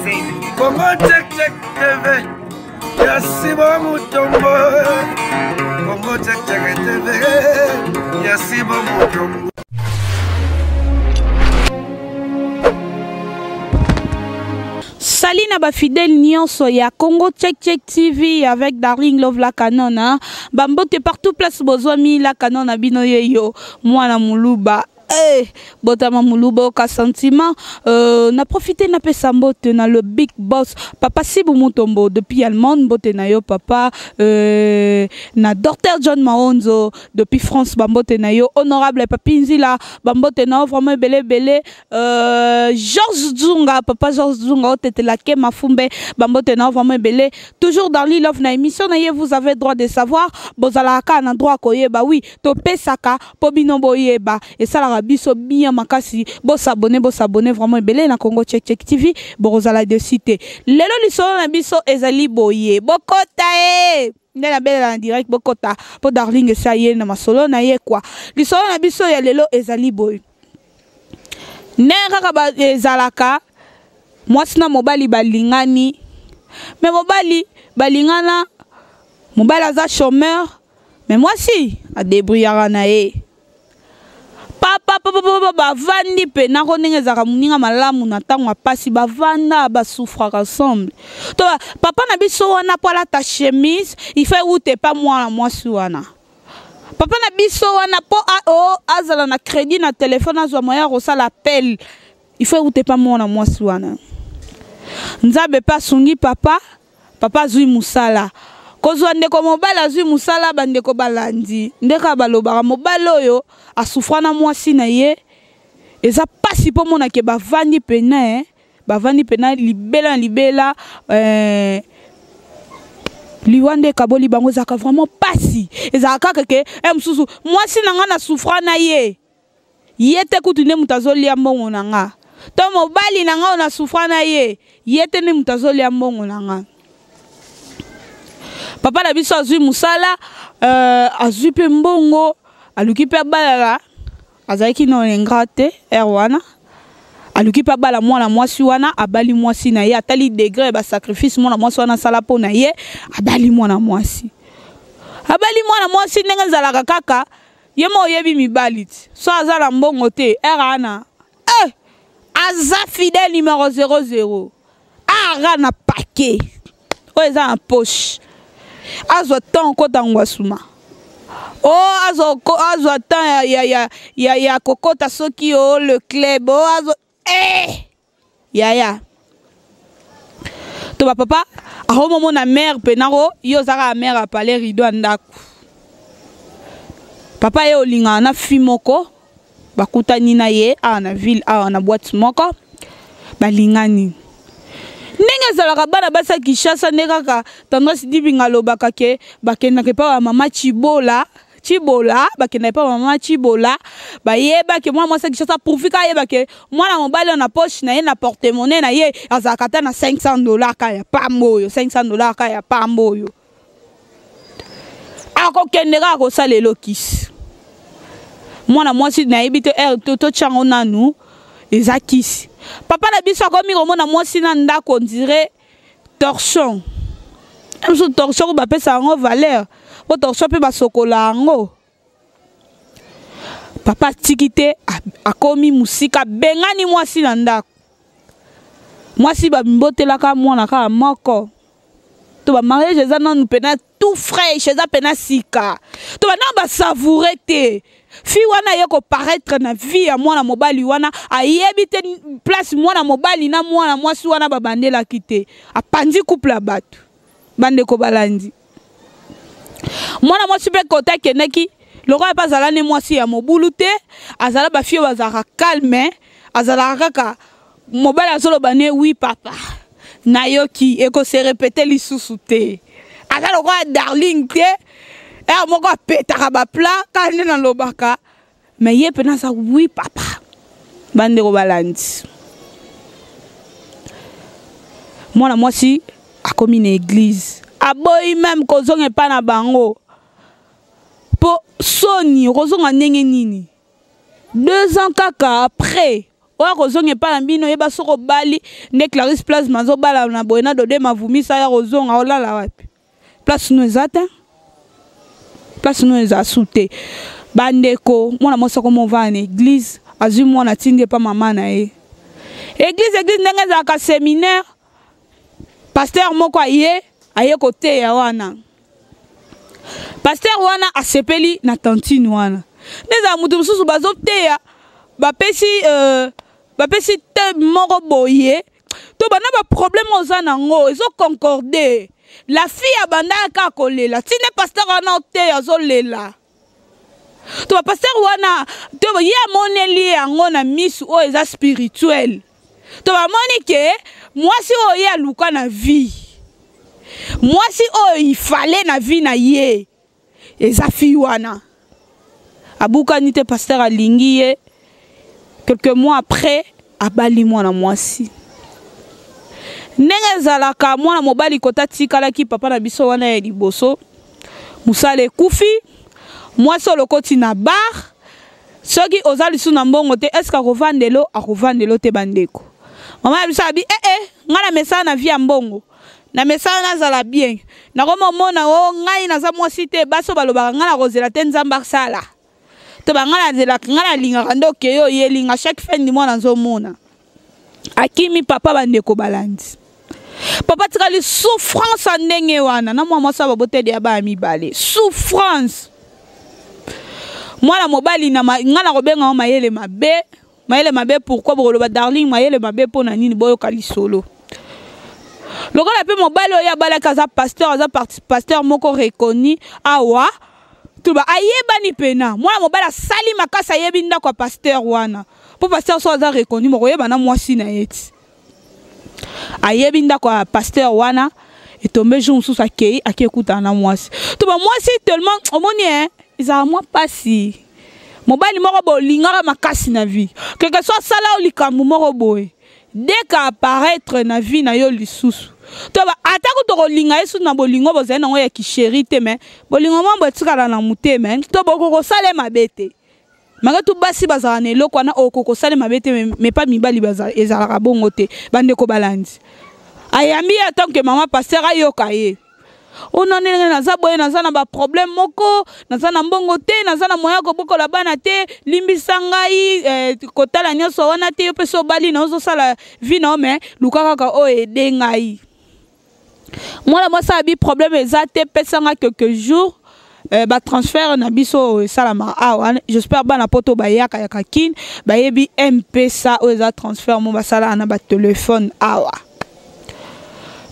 Congo Check Check TV ya Sibo Mutombo Congo Check Check TV ya Sibo Mutombo. Salut na ba fidèle nyonso ya Congo Check Check TV avec Darling Love la Canon hein. Ba mbote partout place bozwami la Canon na bino yeyo mwana muluba. Eh, botama muluba oka sentiment euh, na profiter na pesa mbote na le big boss papa Sibu Mutombo depuis Allemagne mbote na yo papa euh, na Dr John Maonzo depuis France bambote na yo honorable Papi Nzila bambote na yo vraiment ebele ebele Euh, Georges Zunga, papa Georges Zunga, otetela ke mafumbe, bambote na vraiment ebele. Toujours dans l'île of na émission na ye, vous avez droit de savoir, bozalaka na droit koyeba, oui, to pesaka po bino boyeba. Et ça la biso bien makasi, bo s'abonner, bo s'abonner vraiment ebele na Congo Check Check TV, bozala de cité. Lelo lisolo na biso ezali boye. Bokota eh nde nabelela na direct bokota po darling esi aye na masolo na ye kwa lisolo na biso ya lelo ezali boye ndenge kaka ezalaka mwasi na mobali balingani me mobali balingana mobali aza chômeur me mwasi adebrouillaka na ye papa papa bavandi mpe nako ndenge ezalaka moninga malamu na ntango ya mpasi bavanda basouffraka ensemble to papa na biso wana mpo alata chemise il faut ewuta epa mwana mwasi wana papa na biso wana mpo oh, azala na crédit na telefone azwa moyen ya kosala appel il faut ewuta epa mwana mwasi wana nzambe mpe asungi papa papa azwi mosala kozwa ndeko mobali azwi mosala bandeko balandi nde kaka balobaka mobali oyo asufra na mwasi na ye eza mpasi mpo mona ke bavandi pene eh. bavandi mpena libela na libela eh, liwa nde ekaboli bango ezalaka vraiment mpasi ezalaka kaka ke eh, mosusu mwasi na ngai na souffra na ye ye te kutu nde moto azolia mbongo na nga to mobali na ngai oyo na souffra na ye ye te nde moto azolia mbongo na nga papa na biso azwi mosala euh, azwi mpe mbongo aluki mpe abalala Azalaki non ingrat te heure wana. Aluki pe abala mwana mwasi wana, abali mwasi na ye, atali degre ya ba sacrifice mwana mwasi wana asala mpo na ye, abali mwana mwasi. Abali mwana mwasi ndenge ezalaka kaka, ye mo oyebi mibali ti. So aza na mbongo te, heure wana, eh! Aza fidèle numero 00. Ara na paquet. Oyo eza na poche. Azwa temps okota ngwasuma. Oh, azwa azwa temps ya ya ya ya, ya kokota soki oh le club. Oh, azwa eh yaya. To ba papa akomomona mère mpe nako yo ozaka mère apale rideau ya ndako. Papa ye olingaka na fille moko bakutani na ye awa na ville awa na boîte moko balingani ndenge ezalaka bana basi ya kinshasa nde kaka tendresse dibinga alobaka ke bakendaka epa ba mama chibola chibola bakendaka epa mama chibola bayebake mwana mwasi ya kinshasa pourvu ka ayeba ke mwana mobali oyo na poche na ye na porte monnaie na ye azalaka ata na 500 dollar ka ya pamba oyo 500 dollar ka ya pamba oyo akokende kaka kosala elokisi mwana mwasi nayebi te heure totya yango nanu eza kisi papa na biso akomi komona mwasi na ndako ondire torchon mosusu torchon ko bapesa yango valeur mpo torchon mpe basokola yango papa atiki te akomi mosika abengani mwasi na ndako mwasi bambotelaka mwana kaka moko to ba mariage eza nanu pena tout fraîche eza pena sika to ba nanu ba savourer te fille wana aye ko paraître na vie ya mwana mobali wana ayebi te place mwana mobali na mwana mwasi wana babandelaki te apanzi couple ya bato bandeko balandi mwana mwasi mpe kota akendaki lokola mpe azala ne mwasi ya mobulu te azala bafille bazalaka calme azalaka kaka mobali azoloba ne oui papa nayoki eko se répéter lisusu te aza lokola darling te heure moko apetaka baplat kaka nde nalobaka me ye mpena aza oui papa bandeko balandi mwana mwasi akomi na eglize aboyi meme kozonga epai na bango mpo soni okozonga ndenge nini deux ans kaka après. Oyo akozonga epai na bino, yeba soki obali nde Clarisse Plasma azobala na boye na Dode Mavumisa ya kozonga olala wapi? Place no eza te. Place no eza su te. Bandeko, mwana mwasi akoma ovanda na eglise, azwi mwana atindi epa mama na ye. Eglise eglise ndenge ezalaka seminaire, pasteur moko aye, aye koteya wana. Pasteur wana asepeli na tantine wana. Nde ezala moto mosusu bazoteya, bapesi euh, bapesi te moko boye to bana ba problème oza nango ezo concorde. La fille abandaka kaka kolela ti nde pasteur wana oteya azolela. To ba pasteur wana to ye amoneli yango na misu oyo eza spirituel. To bamoni ke mwasi oyo ye aluka na vie, mwasi oyo il fallait na vie na ye eza fille wana. Abukani te, pasteur alingi ye. Quelques mois après abali mwana mwasi. Ndenge ezalaka mwana mobali kota atikalaki papa na biso wana ya liboso, mosala ekufi, mwasi olokoti na bar. Soki oza lisusu na mbongo te, est-ce que akovandelo? Akovandelo te bandeko. Mama na biso abi eh eh, nga na mesana na vie ya mbongo. Na mesana nazala bien. Nakoma omona o ngai naza mwasi te, basi oyo balobaka nga nakozela te Nzambe asala. To ba nga nazelaka, nga nalingaka nde okeye oyeli nga chaque fin du mois nazomona. Akimi papa bandeko balandi. Papa tikali souffrance ya ndenge wana na mwa mwasi baboteli ya bana mibale. Souffrance. Mwana mobali na nga nakobenga ngo mayele mabe. Mayele mabe pourquoi bokoloba darling mayele mabe mpo na nini? Boyoka lisolo. Lokola pe mobali oyo abalaki aza pasteur, aza pasteur moko reconnu awa, tuba ayebani pena. Mwana mobali asali makasi ayebi ndako ya pasteur wana. Po pasteur so aza reconnu bokoyeba na mwasi na ye ti. Ayebi ndako ya pasteur wana, etombe jour mosusu akei, akei ekutana na mwasi. Tuba mwasi tellement omoni hein, ezalaka mwa pasi. Mobali moko bolingaka makasi na vie. Quelque soit asala yo likambo moko boye, dès qu'a apparaître na vie na yo lisusu. To ba ata ko tokolinga ye susu na bolingo bozali nango ya kisheri te, mais bolingo mwa botikala na motema, hein. To boko kosala ye mabe te. Malgré tout basi bazala na eloko wana oyo kosala mabe te, mais pas mibali bazala, ezalaka bongo te. Bandeko balandi. Ayambi ye en tant que maman pasteur ayoka ye. Ona ndenge naza boye, naza na ba problème moko, naza na mbongo te, naza na moyen ya kobokola bana te, limbisa ngai, kotala nyonso wana te, yo pe so obali na ozosala vie na yo, mais luka kaka oyo aide ngai. Mwana mwasi abi problème eza te, pesa nga quelques jours, ba transfert na biso esalama awa. J'espère bana poto bayaka ya kakin, bayebi M-Pesa oyo eza transfert mo basala na ba téléphone awa.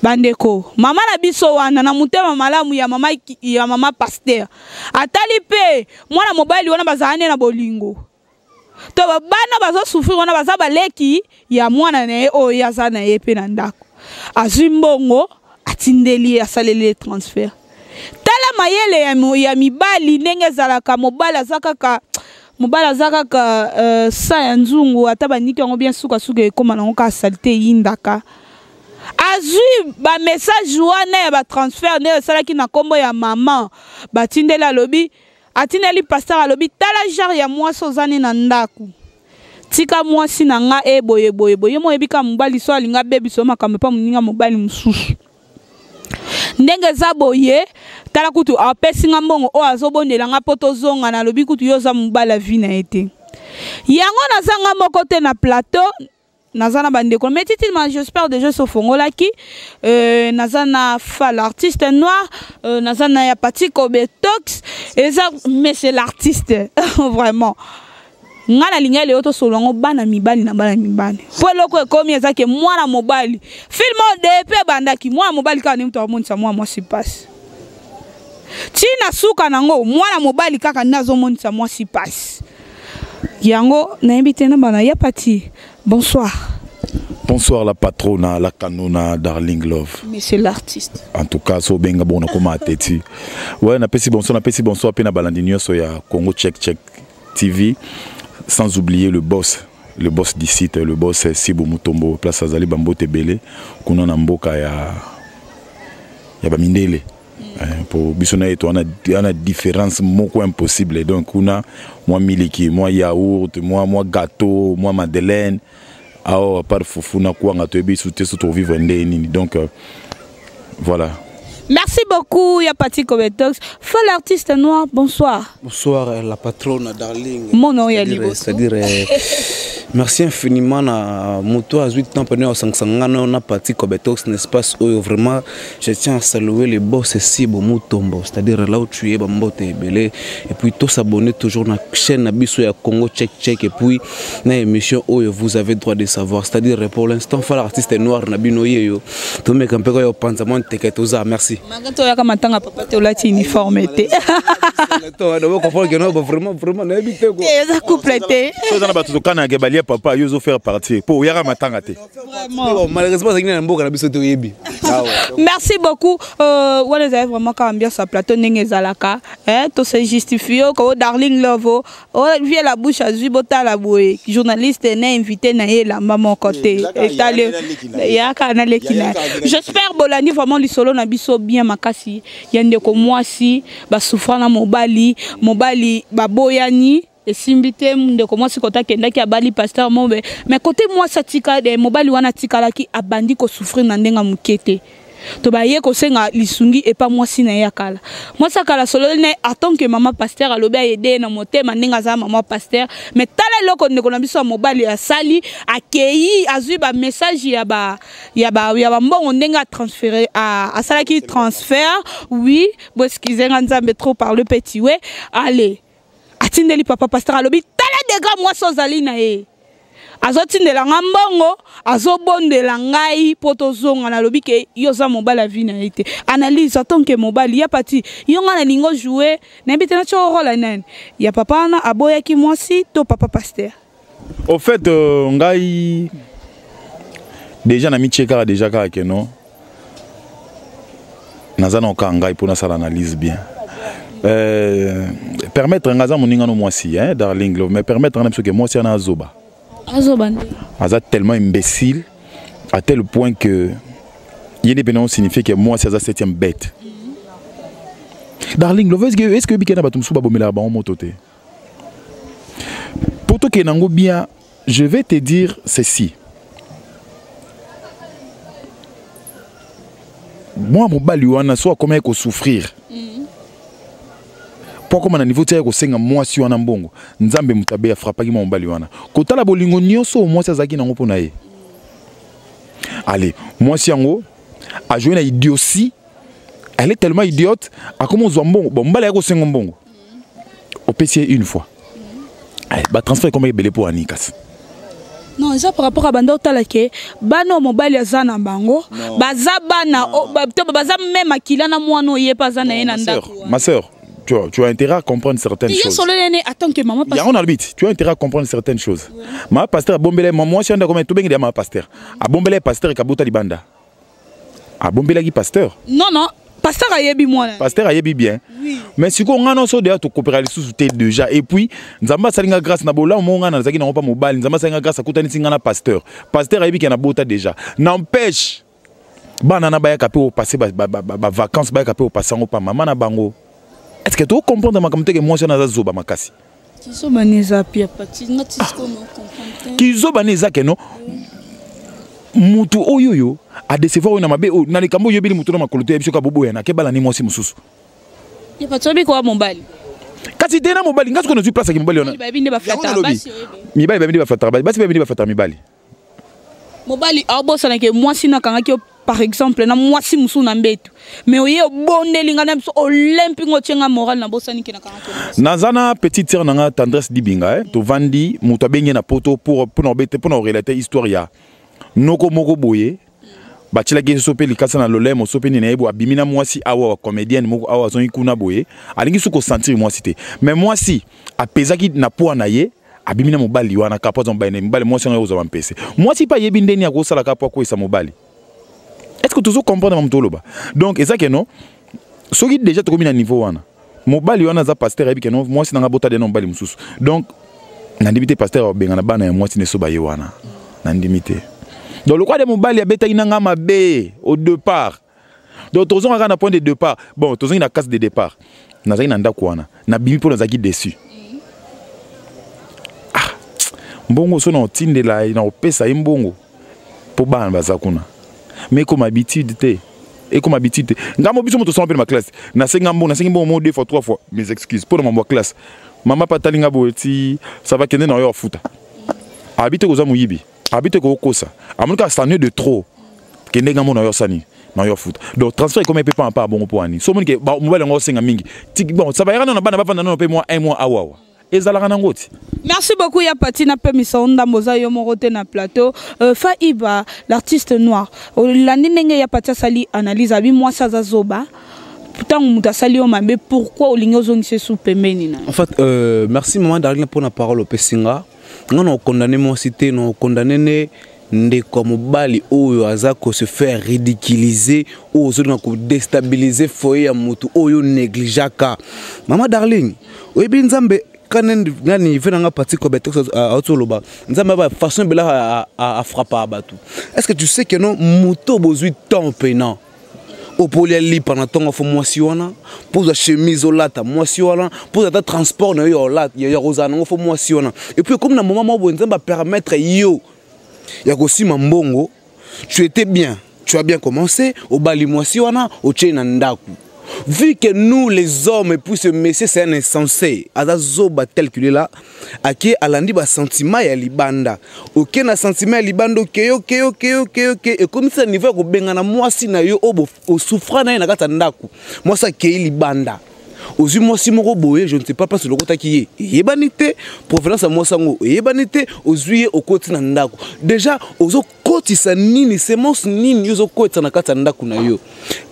Bandeko, mama na biso wana na motema malamu ya mama, ya mama pasteur. Atali pe mwana mobali wana bazala ne na bolingo. To ba bana bazo souffrir wana baza baleki ya mwana na ye oyo ye aza na ye pe na ndako. Azwi mbongo, atindeli ye, asaleli ye transfert. Tala mayele ya mibali ndenge ezalaka, mobali aza kaka, mobali aza kaka sa ya nzungu, ata baniki yango bien suka suka ekoma nango kaka salite eyindaka. Azwi ba message wana ya ba transfert nde esalaki na kombo ya maman, batindeli alobi, atindeli pasteur alobi tala genre ya mwasi oza ne na ndako. Tika mwasi na nga e boye boye boye, ye moyebi kaka mobali so alinga abebisa yo makambo epa moninga mobali mosusu. Ndenge eza boye, tala kutu apesi nga mbongo oyo azobondela nga po tozonga, nalobi kutu yo oza mobali ya vie na ye te. Yango naza nga moko te na plateau, naza na bandeko, mais titi ma j'espère déjà sofongolaki, naza na fa l'artiste noir, naza na ya Patrick Obetox, eza mais c'est l'artiste vraiment. Nga na linga leo tosolola ngo bana mibali na bana mibali. Po eloko ekomi eza ke mwana mobali. Film oyo depuis ebandaki mwana mobali kaka nde moto amonisa mwana mwasi pasi. Ti na suka nango mwana mobali kaka nde azomonisa mwasi pasi. Yango nayebi te na bana ya Pati. Bonsoir. Bonsoir la patrona, la canona, Darling Love. Monsieur l'artiste. En tout cas, so benga bon koma ateti. Ouais, na pesi bonsoir, na pesi bonsoir pe na balandi nyoso ya Congo Check Check TV, sans oublier le boss, le boss du site, le boss Sibo Mutombo, place Azali Bambote Belé, kuna na mboka ya ba mindele. Po biso na ye to wana différence moko impossible. Donc kuna mwa miliki, mwa yaourt, mwa gâteau, mwa madeleine, awa par fufu na kwanga, toyebi su te so tovivre nde nini. Donc voilà. Merci beaucoup, Yapati Kobetox. Fol artiste noir, bonsoir. Bonsoir, la patronne Darling. Mon nom est Liboso. C'est-à-dire, merci infiniment à Mouto à 8 ans, pendant na Pati Kobetox, n'est-ce pas? Vraiment, je tiens à saluer les boss Sibo Mutombo, c'est-à-dire là où tu es, Bambote Belé. Et puis, tous s'abonner toujours à la chaîne Abisso ya Congo Check Check. Et puis, dans l'émission où vous avez droit de savoir. C'est-à-dire, pour l'instant, Fol artiste noir, Nabino Yeyo. Tout le monde est en train de merci. Magato ya kama tanga papa te olati uniforme te. Comprendre que non, vraiment, vraiment, nayebi te quoi. Eza couple te. Soza na bato tokana ke balia papa yo zo faire partir. Po yaka matanga te. Vraiment. Malheureusement, c'est na mboka na biso to yebi. Merci beaucoup. Wana ezali vraiment ka ambiance ya plateau ndenge ezalaka. Hein, to se justifier ko Darling Love. Oh, vie la bouche azui botala boye. Journaliste na invité na ye lamba mon côté. Etale yaka na leki na. J'espère bolani vraiment lisolo na biso bien makasi. Yande ko mwasi ba souffrant na mobali, mobali ba boyani. Esimbi te ndeko mwasi kota kendaki abali pasteur mobe, mais côté mwasi atika de mobali wana atikalaki abandi ko souffrir na ndenga mukete. To ba ye ko senga lisungi et pas mwasi na ye akala. Mwasi akala solo ne en tant que maman pasteur alobi aider na motema ndenga za maman pasteur, mais tala loko ndeko na biso mobali asali akei azui ba message ya ba ya ba ya ba mbongo ndenga transférer a asalaki transfert. Oui, bo excusez nga Nzambe trop par le petit ouais. Allez. Atindeli papa pasteur alobi tala dega mwasi ozali na ye. Azotindela nga mbongo, azobondela ngai po tozonga na lobi ke yo za mobali ya vie na ye te. Analyse en tant que mobali ya pati, yo nga na lingo jouer, na yebi te na tio rôle nani. Ya papa wana aboyaki mwasi to papa pasteur. Au fait, ngai déjà na mitie kaka déjà kaka ke non. Naza na oka ngai pour na sala analyse bien. Permettre ngaza moninga no mwasi, hein, Darling Love, mais permettre na biso ke mwasi ana azoba. Azoba nde. Aza tellement imbécile à tel point que yene pena signifie que mwasi aza septième bête. Darling Love, est-ce que bikena bato musuba bomela ba moto te? Pour toi qui nango bien, je vais te dire ceci. Moi mobali wana so akoma ko souffrir. Po akoma na niveau tia ko senga mwasi wana mbongo. Nzambe mutabe ya frappaki mwa mobali wana. Kotala bolingo nyonso mwasi azaki nango pona ye. Allez, mwasi yango a joué na idiotie. Elle est tellement idiote, a comment zwa mbongo. Bon, mbala ya ko senga mbongo. Au PC une fois. Allez, ba transfert comme ebele po anikas. Non, ça par rapport à bando talake, bano mobali aza na bango, baza bana, ba, to, baza même akila na mwana oye pa za na ye na ndako. Ma sœur, tu as intérêt à comprendre certaines Yo choses. solo nene, attends que maman Il y a un arbitre, tu as intérêt à comprendre certaines choses. Ouais. Ma pasteur a bombelé, moi, je suis en train de tout bien ma pasteur. A bombelé pasteur kabouta libanda. A bombelé qui pasteur? Non non, pasteur ayebi moi. Pasteur ayebi bien. Oui. Mais si on a non d'ailleurs to coopérer les sous déjà et puis nzamba salinga grâce na bola mo ngana zaki na pas mobile nzamba salinga grâce akutani singa na pasteur. Pasteur ayebi ki na bota déjà. N'empêche bana na baya kapé au passer ba, ba, ba, ba, vacances baya kapé au passer ngo pa mama na bango. Est-ce que tu comprends ma comme que moi je na zoba makasi? Kizoba neza pia pati nga tisiko no comprendre. Kizoba neza ke no. Mutu oyoyo a décevoir na mabe na likambo yobili mutu na makolo te biso ka bobo yana ke bala ni mwasi mususu. Ya pati obi kwa mobali. Kasi te na mobali nga siko na place ki mobali ona. Mibali nde ba flataka basi oyebi. Mibali ba nde ba flataka basi ba nde ba flataka mibali. Mobali abosa na ke mwasi na kanga ki par exemple na mwasi musu na mbeto. Mais oye obondeli nga na biso olempi ngo tienga moral na bosani ke na kanga ki. Nazana petite sœur nanga Tendresse Dibinga to vandi mutu abenge na poto pour na bete pour na relater histoire ya noko moko boye batilaki so pe likasa na lolemo so pe nini na yebo abimi na mwasi awa wa comédienne moko awa azongi kuna boye alingi su kosentir mwasi te mais mwasi apezaki na poids na ye abimi na mobali wana ka poids mobali na mobali mwasi yango ozwa mpese mwasi pa yebi ndeni akosala ka poids koyesa mobali. Est-ce que toujours comprendre mamuto loba? Donc eza ke non soki déjà tokomi na niveau wana mobali wana za pasteur yebi ke non mwasi nanga bota de non mobali mususu donc na ndimi te pasteur abenga na bana ya mwasi ne so ba ye wana na ndimi te. Donc le roi de mobali abetaki nanga mabe au départ. Donc tozonga kaka na point de départ. Bon, tozongi na case de départ. Nazalaki na ndako wana, nabimi mpo nazalaki déçu. Ah, mbongo so na otindela ye, na opesa ye mbongo mpo bana baza kuna, mais ekoma habitude te, ekoma habitude te. Ngambo biso moto osoma mpe na baclasse, nasenga mbongo, nasengi mbongo mo deux fois, trois fois, mes excuses, mpo na mambo ya classe. Mama mpe atali nga boye ti ça va, kende na yo afuta. Abi te koza moyibi, abi te kokosa, amoni kaka s'ennuie de trop. Kende, ngambo na yo asani na yo afuta. Donc transfert ekomi mpe pa pa bongo. Mpo ani so omoni ke mobali yango osenga mingi ti, bon, ça va, yaka nano, bana bavanda nano mpe mwa un mois awawa, ezalaka nango ti. Merci beaucoup ya Pati. Na pemisa o ndambo, oza yo moko te na plateau. Fa Iba, l'artiste noir, olandi ndenge ya Pati asali analyse. Abi mwasi aza zoba. Ntango moto asali yo mabe, pourquoi olingi ozongisa esu pembeni na? En fait, merci maman Darlene pour la parole opesi nga. Nga na okondane mwasi te, na okondane ne ndeko ya mobali oyo aza kose faire ridiculiser, oyo ozolinga kodéstabiliser foyer ya motu oyo négligeaka. Mama Darling, oyebi Nzambe kana nani ve nanga Pati Kobetex auti oloba, Nzambe aba façon ebele afrappaka bato. Est ce que tu sais que non, moto bozwi temps pena opolia lipa na ntongo, fo mwasi wana, mpo ozwa chemise olata, mwasi wana, mpo ozwa ata transport na yo ya kozala nango, fo mwasi wana. Et puis comme na moment moko boye Nzambe apermettre yo ya kosima mbongo, tu étais bien, tu as bien commencé, obali mwasi wana, otie na ndako. Vu que nous les hommes, et puis ce monsieur, c'est un insensé, aza zoba tel qu'il est là, ake alandi basentiment ya libanda, oke na sentiment ya libanda, oke oke oke oke oke, ekomisa niveau ya kobengana mwasi na yo oyo osouffra na ye na kati ya ndako. Mwasi akei libanda, ozwi mwasi moko boye, je ne sais pas place olokotaki ye, eyebani te, provenance ya mwasi yango eyebani te. Ozwi ye, okoti na ndako, déjà ozokotisa nini? Semence nini ozokotisa na kati ya ndako na yo?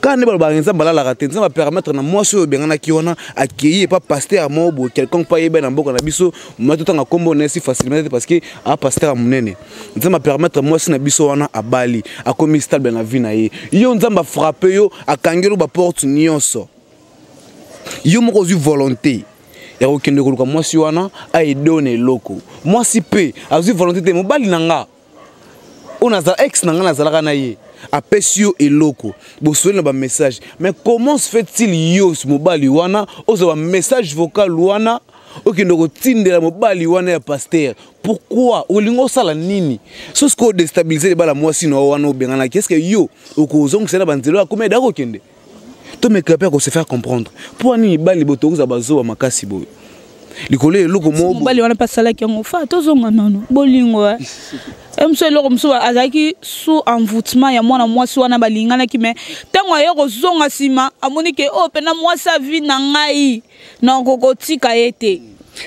Kaka nde balobaka, Nzambe alalaka te. Nzambe apermettre na mwasi oyo obenganaki wana, akei epa pasteur moko boye quelconque, mpo ayeba na mboka na biso ma totanga nkombo na ye si facilement te, parce que a pasteur ya monene. Nzambe apermettre mwasi na biso wana abali, akomi stable na vie na ye. Yo, Nzambe afrappe yo, akangeli yo baporte nyonso. Yo moko ozwi volonté ya kokende koluka mwasi wana aedone eloko. Mwasi mpe azwi volonté te, mobali na nga oyo nazala, ex na nga nazalaka na ye, apesi yo eloko, bosoli na bamessage. Mais comment se fait-il yo mobali wana ozwa bamessage vocal wana, okende kotindela mobali wana ya pasteur? Pourquoi? Olingi osala nini? So sikoyo odéstabiliser libala mwasi na yo wana obenganaki. Est ce que yo okozongisa na banzela oyo akomi eda kokende? Tomeka mpe kose faire comprendre. Mpo ani mibali boye tokozala bazoba makasi boye likolo ya eloko moko? Mobali wana mpe asalaki yango. Fa tozonga nano bolingo e mosu, eloko mosusu azalaki sous envoûtement ya mwana mwasi wana, balinganaki. Mais ntango aye kozonga nsima, amoni ke oyo mpena mwasi avi na ngai, nakokotika ye te.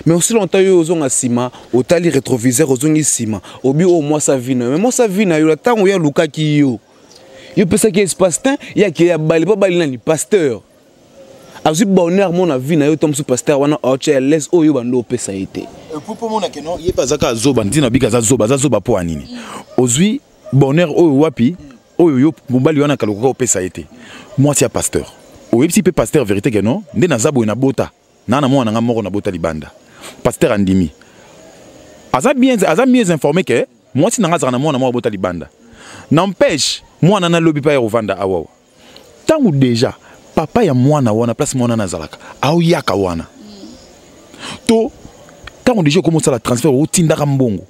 Mais aussi longtemps yo ozonga nsima, otali rétroviseur, ozongi nsima, obi oyo mwasi avi na yo. Mais mwasi avi na yo, ntango yo alukaki yo, yo opesaki espace te, ye akei abali. Mpo abali nani? Pasteur. Azwi bonheur mo na vie na yo to mosusu, pasteur wana aotya ya lese oyo bando opesa ye te. Mpo mona ke non, ye mpe aza kaka zoba. Ntina bika aza zoba, aza zoba mpo ya nini? Ozwi bonheur oyo wapi oyo yo mobali wana kalokaka opesa ye te? Mwasi ya pasteur, oyebisi mpe pasteur vérité ke non, nde naza boye, nabota naa na mwana na nga moko, nabota libanda. Pasteur andimi, aza bien, aza mieux informé ke mwasi na nga azalaka na mwana moko abota libanda. N'empêche, mwana nalobi mpe aya kovanda awawa. Ntango déjà papa ya mwana wana, place mwana nazalaka, aoyaka wana to ntango déjà okoma osala transfert, otindaka mbongo,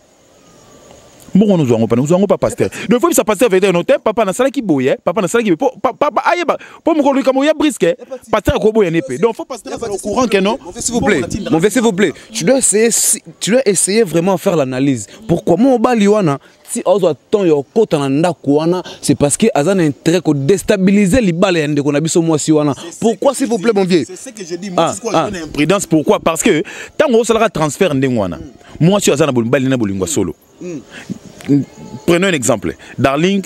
mbongo wana ozwa yango pana, ozwa yango pa pasteur. Donc faut bisa pasteur vérité: no te, papa, nasalaki boye, papa, nasalaki boye, po papa ayeba, po mokolo likambo ya brusque, pasteur akoboya ne mpe. Donc faut pasteur azala au courant ke non. S'il vous plaît, mon vieux, s'il vous plaît, tu dois essayer vraiment faire l'analyse. Pourquoi mon mobali wana si azwa temps ya kokota na ndako wana? C'est parce que aza na intérêt kodéstabiliser libala ya ndeko na biso mwasi wana. Pourquoi, s'il vous plaît, mon vieux? C'est ce que je dis. Moi, ah, ah. Imprudence, pourquoi? Parce que ntango osalaka transfert ndenge wana, mwasi oyo aza na mobali na bolingo ya solo. Prenons un exemple: Darling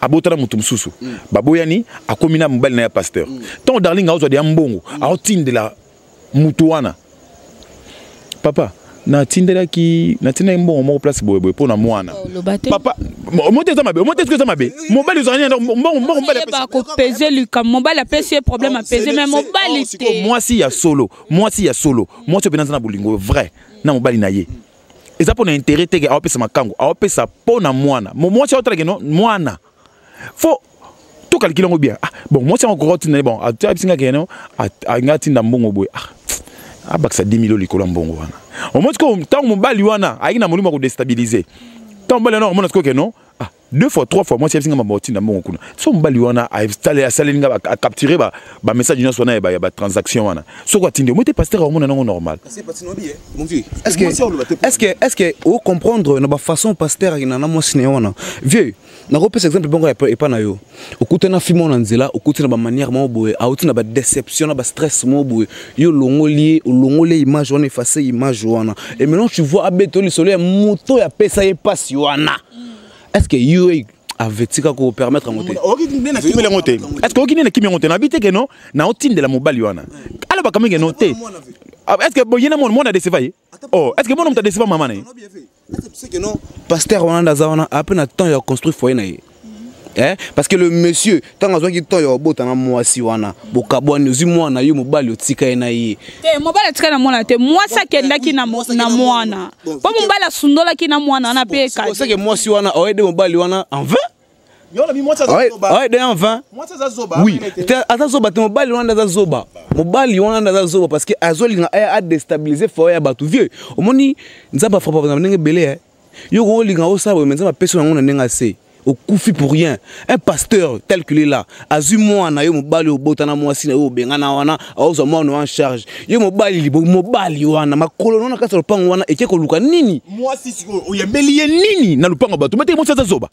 abotana moto mosusu, baboyani, akomi na mobali na ya pasteur. Ntango Darling aozwa deya mbongo, aotindela motu wana: papa, natindelaki mbongo moko place boye boye mpo na mwana. Papa, omo te eza mabe, omo te eza mabe. Mobali ozala nini? Mbongo, mbongo mobali kopese likambo, mobali apesi ye problème, apese, mais mobali te. Mwasi ya solo, mwasi ya solo, mwasi oyo mpenza aza na bolingo vrai na mobali na ye, eza mpo na intérêt teke aopesa makango, aopesa mpo na mwana. Mwasi aotalake no mwana, fo Calculer yango bien. Ah bon, mwasi yango akoka otinda ye, bon, ayebisi nga kene nga atinda mbongo boye, ah, abakisa 10 000 likolo ya mbongo wana. Omoni sikoyo, ntango mobali wana ayaki na molimo ya kodéstabiliser, ntango mobali wana omona sikoyo ke non, ah, deux fois, trois fois mwasi ayebisi nga mambo otinda mbongo kuna. So mobali wana asaleli nga, acapturer bamessage nyonso wana ya batransaction wana. Soki atindi omoi te, pasteur aomona nango normal. Est-ce que ocomprendre na bafaçon pasteur akenda na mwasi na ye wana? Vieux, nakopesa exemple bongo epa na yo. Okuti na fille moko na nzela, okuti na bamanière moko boye, auti na badéception, na bastress moko boye. Yo olongoli ye, olongoli ye image wana, efface image wana, et maintenant tu vois abeta lisolo ya moto oyo apesa ye mpasi wana. Est ce que yo avetika kopermettre yango te? Okoki nde na kimeli yango te. Est ce que okoki nde na kimi yango te? Nabi te ke non, naotindela mobali wana, alobaka mingi no te. Est ce que ye na mwana, mwana adécevoir ye? Oh, est ce que mwana moto adécevoir mama na ye? C'est que non, pasteur wana nde aza wana ape na temps ya construire foyer na ye. Eh? Parce que le monsieur, ntango azwaki temps ya kobota na mwasi wana, bokabwani, ozwi mwana yo, mobali otika ye na ye. Te, mobali atika na mwana te. Mwasi akendaki na mwana, mpo mobali asundolaki na mwana wana mpe. Ekaseke mwasi wana aoaider mobali wana en vain, aoaider en vain. Oui, aza zoba te. Mobali wana nde aza zoba, mobali wana nde aza zoba, parce que azolinga aya adéstabiliser foyer ya bato. Vieux, omoni, Nzambe afrapper na ndenge ebele. Yo kolinga osala boye, mais Nzambe apesi yango na ndenge ase okufi pour rien. Un pasteur tel qu'il est là, azwi mwana yo mobali obota na mwasi na yo obengana wana, aozwa mwana en charge. Yo mobali, mobali wana, makolo na kati ya lopango wana eke koluka nini? Mwasi sikoyo oyambeli ye nini na lopango? Bato bateki, mwasi aza zoba.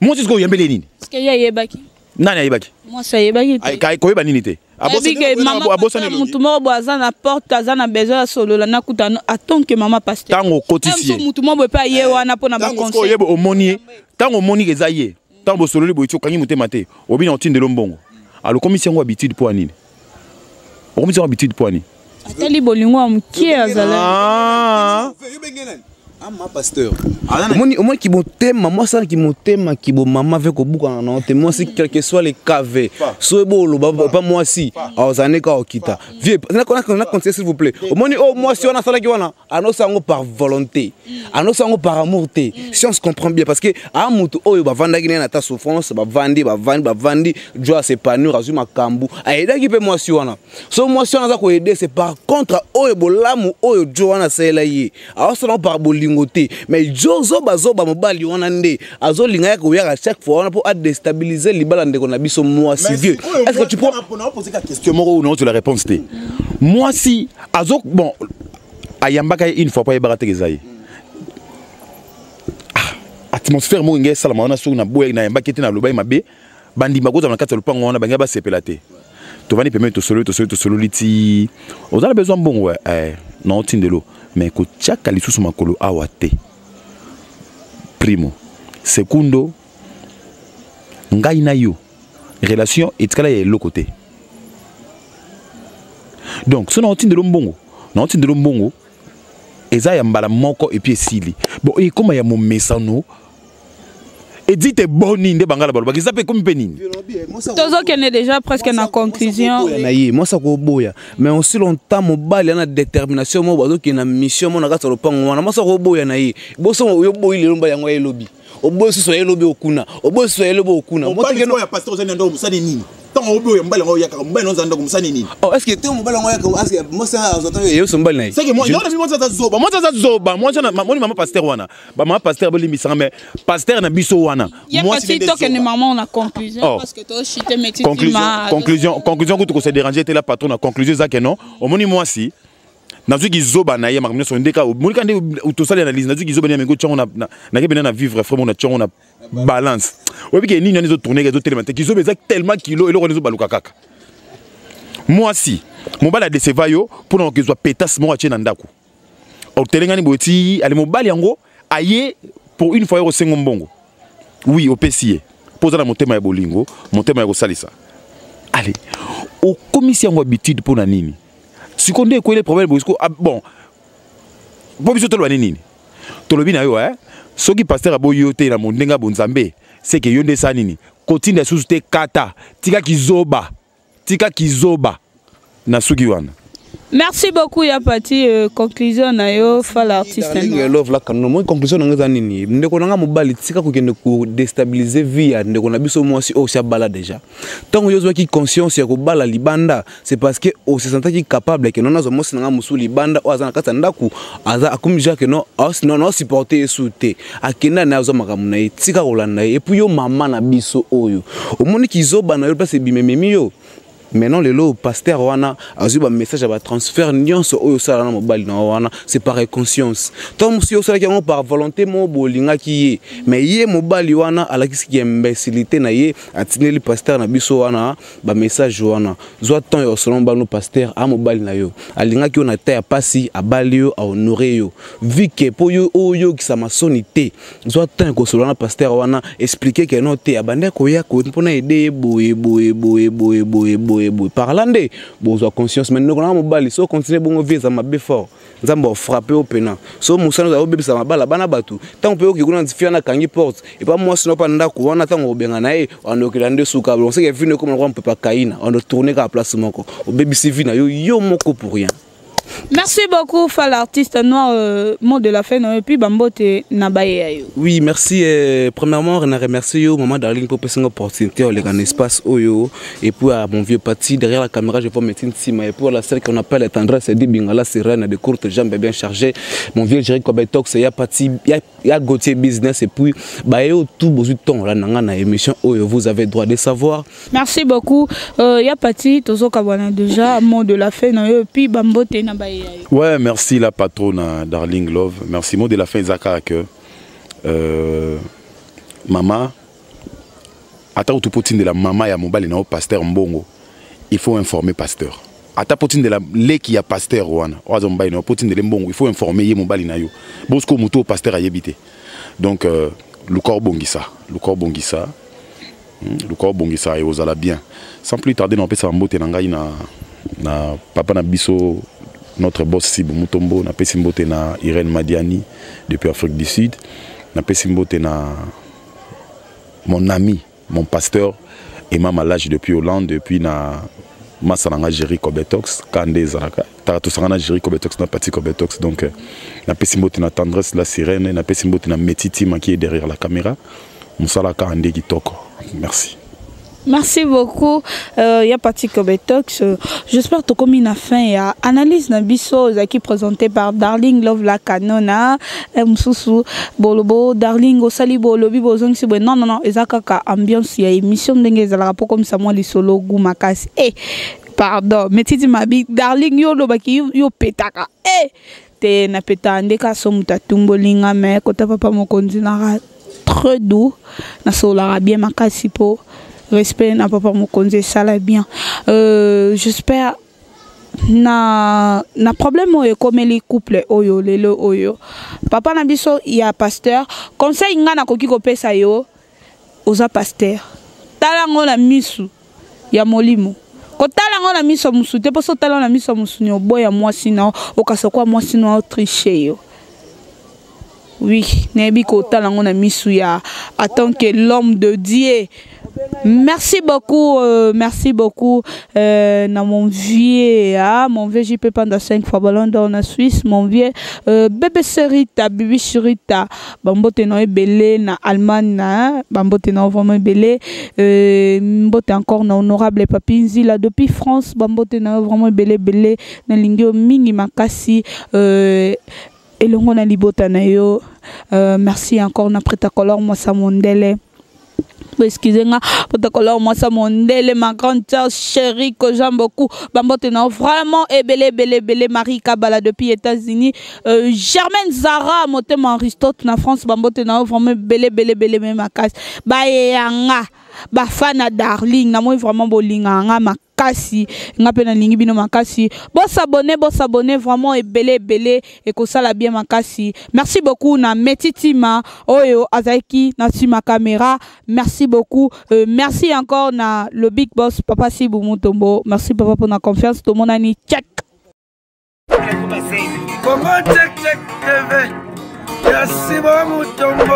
Mwasi sikoyo oyambeli ye nini? Parce ye ayebaki. Nani ayebaki? Mwasi ayebaki te. Koyeba nini te? Motu moko boye aza na porte, aza na besoin ya solola, nakuta atonke mama pasteur. Ntango okotisi ye, motu moko boye mpe aye wana mpona baconseil. Oyeba, omoni ye, ntango omoni eza ye, ntango bosololi boye ti okangi motema te, obina otindelo mbongo, alokomisi yango habitude. Mpo ya nini okomisi yango habitude? Mpo ya nini? Atali bolingo ya mokie azala. Ama pasteur, omoni, omoni kimotema, mwasi wana kimotema kibomama ve kobukana na yo te. Mwasi, quel que soit les cas, ve so ebo oloba pa mwasi azala nde kaka okita. Vieux, na conseil, s'il vous plaît. Omoni oyo mwasi wana asalaki wana, anosala yango par volonté, anosala yango par amour te, si on se comprend bien, parce que aa motu oyo bavandaki naye na ta souffrance, bavandi, bavandi, bavandi, jo as'épanouir, azwi makambo, aaidaki mpe mwasi wana. So mwasi wana aza koaider, c'est par contre oyo bolamu oyo jo wana asalela ye, aosala par bolingo te. Mais jo zobazoba, mobali wana nde azolinga ya koyaka chaque fois wana mpo adéstabiliser libala ndeko na biso mwasi. Vieux, est ce que tu peux question moko oyo naozela réponse te? Mwasi azo, bon, ayambaka ye une fois mpo ayebaka teke eza ye. Atmosphère moko ngai esalama wana, soki naboyaki, nayambaki te, naloba ye mabe, bandima kozala na kati ya lopango wana, bangai basepela te. Tovandi pembeni, tosololi, tosololi, tosololi ti oza na besoin mbongo, eh, na otindelo, mais kotiaka lisusu makolo awa te. Primo, secundo, ngai na yo relation etikala ya eloko te. Donc so na otindelo mbongo, na otindelo mbongo eza ya mbala moko et puis esili. Bon, ekóma ya momesano, edi te boni nde bangala balobaki, eza mpe ekomi mpe nini? Tozokende déjà presque na conclusion. Na ye mwasi akoboya, mais aussi longtemps mobali ana détermination moko, bazokende na mission moko na kati ya lopango wana, mwasi akoboya na ye. Boso oyo boyi lelo, mba yango ayelobi, oboyi susu ayelobi okuna, oboyi susu ayelobi okuna. Ntango obi oyo mobali yango oyakaka, mobali naoza ndako, mosani nini? Oh, est ce que te mobali yango oyaka, est ce que mwasi azwa ntango eyebiso mobali na ye? Seke mwasi aza zoba, mwasi aza zoba. Mwasi moni mama pasteur wana, bamama pasteur bolimbisanga, mais pasteur na biso wana. Mwasi tokende mama na conclusion, parce que toshite. Conclusion, conclusion kutu kose déranger te la patron. Na conclusion eza ke non, omoni mwasi nazwiki zoba na ye, makambo nyonso ndeka monika nde tosali analyse, nazwiki zoba nde yango tiango nakebena na vivre frère mo na tiango na balance. Oyebi ke nini wana ezotourner, ezotelema te. Kizoba eza tellement kilo, eloko wana ezobaluka kaka. Mwasi, mobali adécevoir yo mpona okezwa pétasse moko atie na ndako, otelengani boye ti ale mobali yango aye pour une fois ye kosenga mbongo. Oui, opesi ye mpo oza na motema ya bolingo, motema ya kosalisa. Ale okomisi yango habitude. Mpo na nini sikoyo nde ekweli problème boye sikoyo? Bon, mpo biso toloba nini? Tolobi na yo, eh? Soki pasteur aboyi yo te na ndenge ya bonzambe, seke yo nde esala nini? Kotinda lisusu te, kata, tika kizoba, tika kizoba na suki wana. Merci beaucoup ya Pati. Conclusion na yo fala artiste. Love la kano moi conclusion na nga nini? Ndeko na nga mobali tika kokende ko déstabiliser vie ya ndeko na biso mwasi oyo sia bala déjà. Tango yo zwaki conscience ya kobala libanda, c'est parce que o se sentaki capable que non nazo mwasi na nga musu libanda o aza na kati ya ndaku, aza akomi déjà que non, os non non supporter yesu te. Akenda na azo makambo na ye, tika kolanda ye. Et puis yo mama na biso oyo. Omoni kizoba na yo place ebimememi yo. Maintenant lelo pasteur wana azwi ba message ya ba transfert nyonso oyo osala na mobali na wana, c'est par conscience. Tant mosusu osalaki yango par volonté moko bolingaki ye, mais ye mobali wana alakisiki imbécilité na ye, atindeli pasteur na biso wana ba message wana. Zwa temps ya osolo bano pasteur a mobali na yo alingaki yo na ta ya pasi, abali yo, a honoré yo, vu que po yo oyo kisama soni te. Zwa temps ya kosolola na pasteur wana, expliquer que non te abande koya ko mpona aider ye boye boye boye boye boye boye boye. Par là nde bozwa conscience. Mais ndeko na mobali so continue bongo vie eza mabe fort, Nzambe ofrappe yo pena. So mosala oza obebisa mabala bana bato, ntango mpe okoki kuna fia na kangi porte epa mwasi no pa ndako wana, ntango obenga na ye andokela nde suka bon seke vie ekoma lokola mpepa kaina, ando tourner kaka place moko, obebisi vie na yo yo moko pour rien. Merci beaucoup Fal artiste noir. Mot de la fin et puis bambote na baye yo. Oui, merci. Premièrement, on a remercié yo maman Darling pour passer une opportunité au un espace oyo, et puis à mon vieux Pati derrière la caméra, je vois Métine Sima, et pour la celle qu'on appelle tendresse dit Bingala sirène de courtes jambes bien chargées, mon vieux Jerry Kobetox, ya Pati, ya Gauthier business, et puis ba yo tout besoin temps là na émission oyo, vous avez droit de savoir. Merci beaucoup. Ya Pati tozoka bwana déjà mot de la fin na yo et puis bambote na baye yo. Ouais, merci la patronne Darling Love. Merci. Mot de la fin ezaka que maman ata tout potine de la maman ya mobali na pasteur Mbongo, il faut informer pasteur. Ata potine de la leki ya pasteur wana, oazo mobali na potine de Mbongo, il faut informer ye mobali na yo. Bosco muto pasteur ayebite. Donc le corps bongisa, le corps bongisa. Le corps bongisa et ozala bien. Sans plus tarder, on pesa mbote na ngai na papa na biso notre boss Sibu Mutombo, na pesi mbote na Irène Madiani depuis Afrique du Sud, na pesi mbote na mon ami, mon pasteur Emma Malage depuis Hollande, depuis na masalanga Jerry Kobetox, Kande Zaraka, tara tosanga na Jerry Kobetox na Pati Kobetox. Donc na pesi mbote na Tendresse la Sirène, na pesi mbote na Metiti qui est derrière la caméra. Musala ka ande kitoko. Merci. Merci beaucoup. Ya Pati Kobetox. J'espère que comme une fin ya analyse na biso qui présentée par Darling Love la Canona. Mususu bolobo Darling osali bolobi bozongi si non non non ezaka ka ambiance ya émission ndenge ezalaka po comme ça moi les solo goût makasi. Eh pardon, mais titi mabi Darling yo lobaki yo petaka. Eh te na peta ndeka so muta tumbolinga mais kota papa mokonzi na très doux na solara bien makasi po respect na papa mokonzi sala bien. J'espère na problème oyo ekomeli couple oyo lelo oyo papa na biso ya pasteur conseil nga na koki kopesa yo oza pasteur tala ngo na misu ya molimo kotala ngo na miso musu te poso tala na miso musu ni oboya mwasi na okasa kwa mwasi na tricher yo. Oui, nebi kotala ngo na misu ya en tant que l'homme de Dieu. Merci beaucoup, na mon vieux, ah, mon vieux JP pendant 5 fois ballon d'or na Suisse, mon vieux bébé Serita, bibi Serita, bambote no ebele na Allemagne, hein, bambote no vraiment ebele, mbote encore na honorable Papi Nzila depuis France, bambote no vraiment ebele ebele na lingio mingi makasi, elongo na libota na yo, merci encore na prêt à color moi ça mondele. Excusez-moi, protocole moi ça mondele ma grande sœur chérie que j'aime beaucoup. Bambote non vraiment ebele ebele ebele Marie Kabala depuis États-Unis, Germaine Zara motema Aristote na France, bambote non vraiment ebele ebele ebele même makasi. Ba yanga ba fana Darling na moi vraiment bolinga nga makasi nga pe na lingi bino makasi. Bo s'abonner vraiment ebele ebele et ko sala bien makasi. Merci beaucoup na Metitima oyo azaki na sima caméra. Merci beaucoup. Merci encore na le big boss Papa Sibu Mutombo. Merci papa pour la confiance. Tout le monde a ni check. Congo check check TV. Merci Mutombo.